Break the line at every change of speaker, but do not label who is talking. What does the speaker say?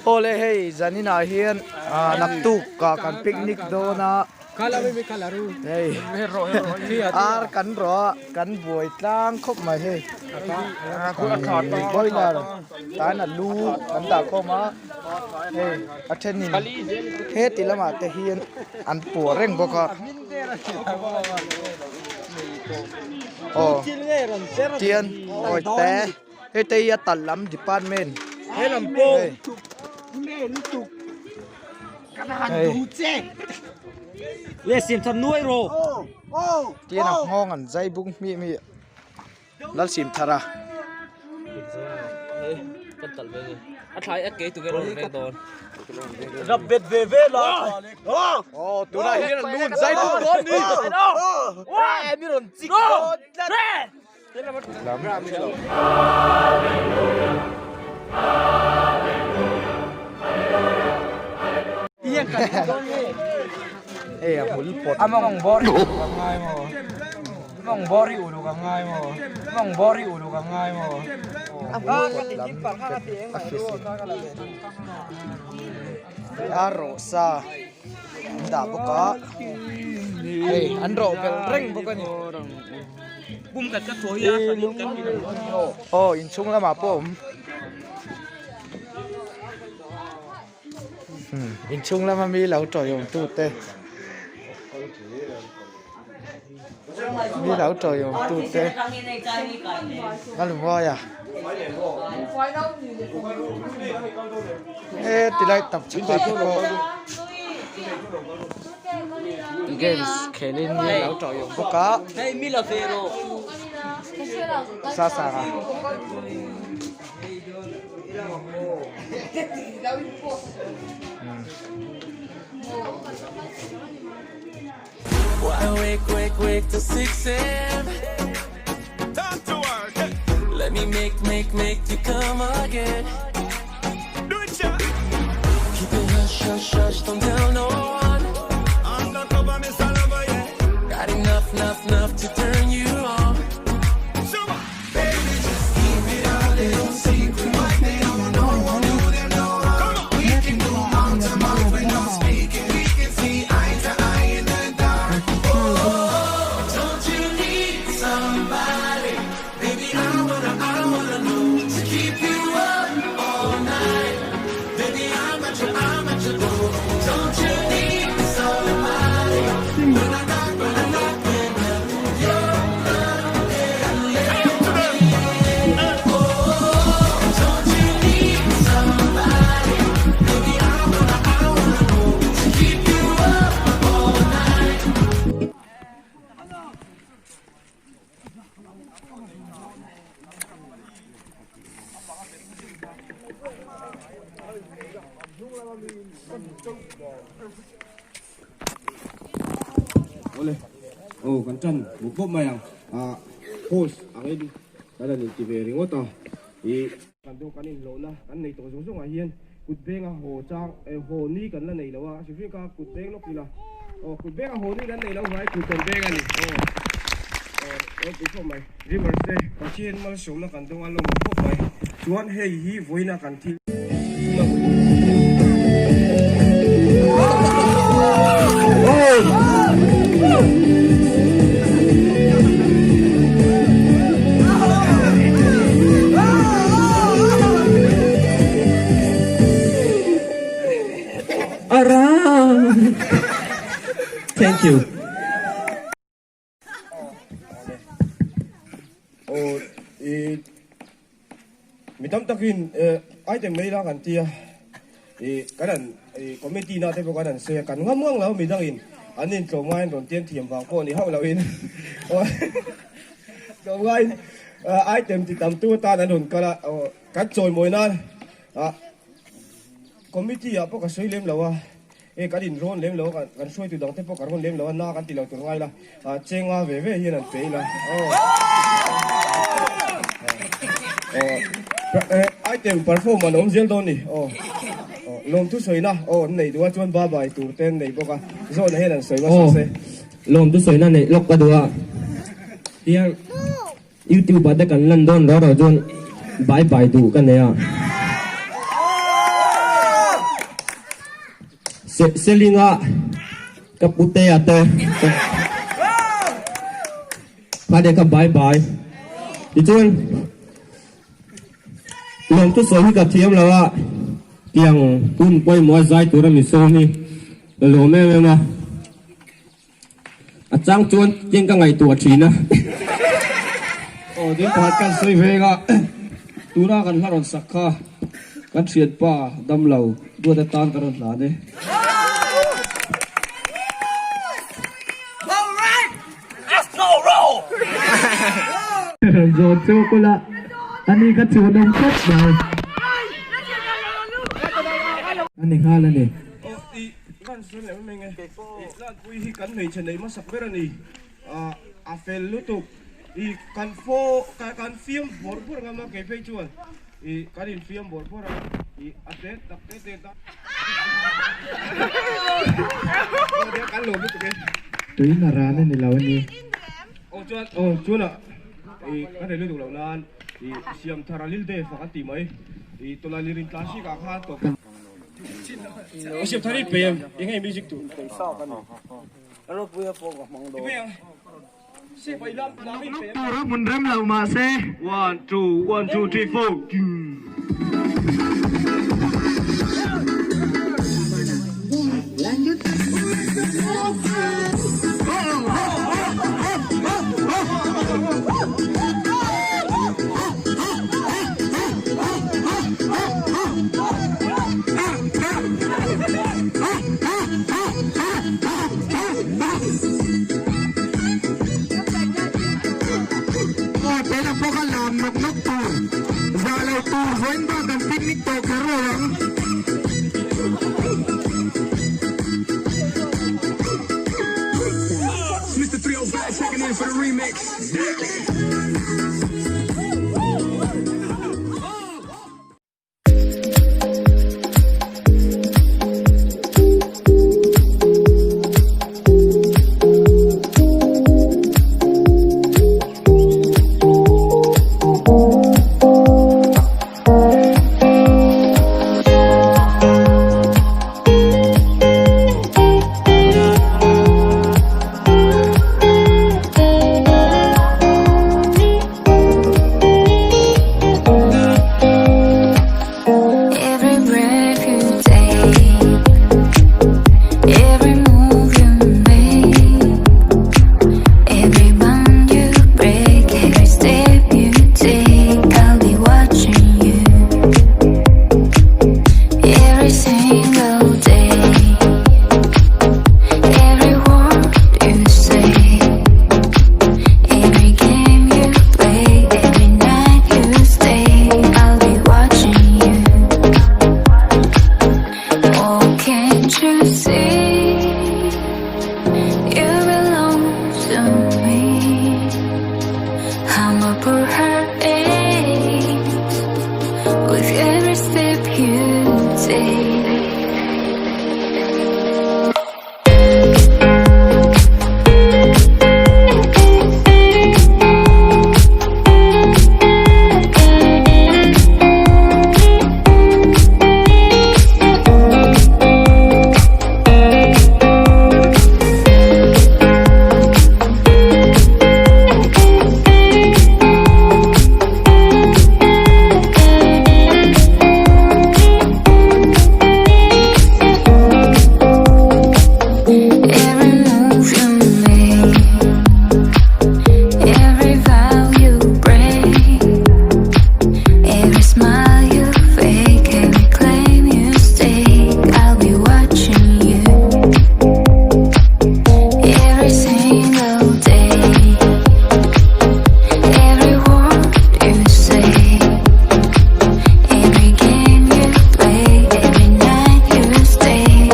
Awle hei zaninah hian naktuk ah kan picnic dawn a hei ar kan rawh a kan buai tlang khawp mai hei boiler tan a lu kan dah khawm a hei a thenin heti lamah te hian an puah reng bawk a aw tian awi te hei te hi a talh lam department hei tian a nghawng an zai bung hmih hmih. Lalsimthara. Aw tunah hian an nun zai bawk dawn ni. Lam. Hei a hmul pawt.
Mawng bawr hi uluk a ngai maw? Mawng bawr hi uluk a ngai maw?
A hmul pawt lam a hrisin a rawh sa an dah bawk a hei an rawh belh reng bawk a ni aw inchhung lamah pawh a awm inchhung lama mi lo tawiawm tute. Mi lo tawiawm tute a lumawi a he tilai tap chhakah te pawh games khelin mi lo tawiawm bawk a sa sa a.
Wake, wake, wake till 6 a.m.
Time to work.
Let me make, make, make you come again.
Do it, yeah.
Keep it hush, hush, hush, don't tell no one.
Undercover, Mr. Lover, yeah.
Got enough, enough, enough to turn you on.
Sure.
Baby, just keep it a little secret. They don't know, won't do them no harm. We can go mouth to mouth with no speaking. We can see eye to eye in the dark. Oh, don't you need somebody? Baby, I wanna, I wanna know to keep you up all night. Baby, I'm at your, I'm at your door. Don't you need somebody? When I knock, when I knock, when Don't you need somebody? Baby, I wanna, I wanna know to keep you up all night.
Awle aw kan tan bawp bawp mai ang ah host angin kan han inti ve ringawt a ih kan dawh kan inhlawhna kan nei tawh zawng zawng ah hian kut benga haw chang eh haw ni kan la nei lo a hri hri ka kut beng lawk ila aw kut benga haw ni kan nei lo vai kut kan beng a ni aw aw ropui khawp mai river te Pathian malsawmna kan dawng a lawm khawp mai chuan hei hi vawiina kan thil
Thank you.
Aw i mi tam takin item nei la kan tia i kan han i committee na te pawh kan han sawi a kan ngam ngang lo mi dangin an intlawm ngaiin rawn tiam thiam vang pawh ni hauh loin tlawm ngaiin item ti tam tu atan an rawn kal a aw kan chawimawi nan ah committee ah pawh ka sawi lem lo a. E kan in rawn lem lo a, kan hruaitu dang te pawh ka rawn lem lo a, na kan ti lo tur ngai la, chenga ve ve hian an pe ila. Aw item perform an awm zel dawn ni. Aw lawmthu sawina aw an nei duh a, chuan ba bai tur te an nei bawk a, zawhna hian an sawi hmasa se.
Lawmthu sawina neih lawk ka duh a, tiang YouTube ah te kan lan dawn rau rau chuan bai bai duh ka nei a. Selinga ka putea te kha leh kha bye bye tichuan lawm chu sawi hi ka thiam lo a tiang hun pawimawh a zai tura mi sawm hi ka lawm em em a a chang chuan tiang ka ngaihtuah thin a.
Aw ding pakhat kan sawi veng a tuna kan hla rawn sak kha kan thianpa damlo duat atan ka rawn hlan e.
Zawn chu kula ani ka chhun awm khawp mai. Ani nghal ani.
Aw i kan sawi leh mai nge i Lanpui hi kan hmeichhe neih hmasak ber ani a fel lutuk i kan fo kan fiam bawrh bawrh ngam a kei phei chuan i kan infiam bawrh bawrh a i a te tak te te ta kan lawm lutuk e.
Tuina ran ani lo ani.
Aw chuan aw chuan a i kan rei lutuk loh nan i siam thar a lil day fak an tih mai i tawlai lir in tlan hrik ah khan tawp siam thar i pe em eng nge music tur
Tur a hmun rem lo mahse.
One two one two three four.
Aw tena pawh a lam nawk nawk tur zah lo tur vawiin bak kan picnic tawh kher lo ang.
Mister 305 checking in for the remix.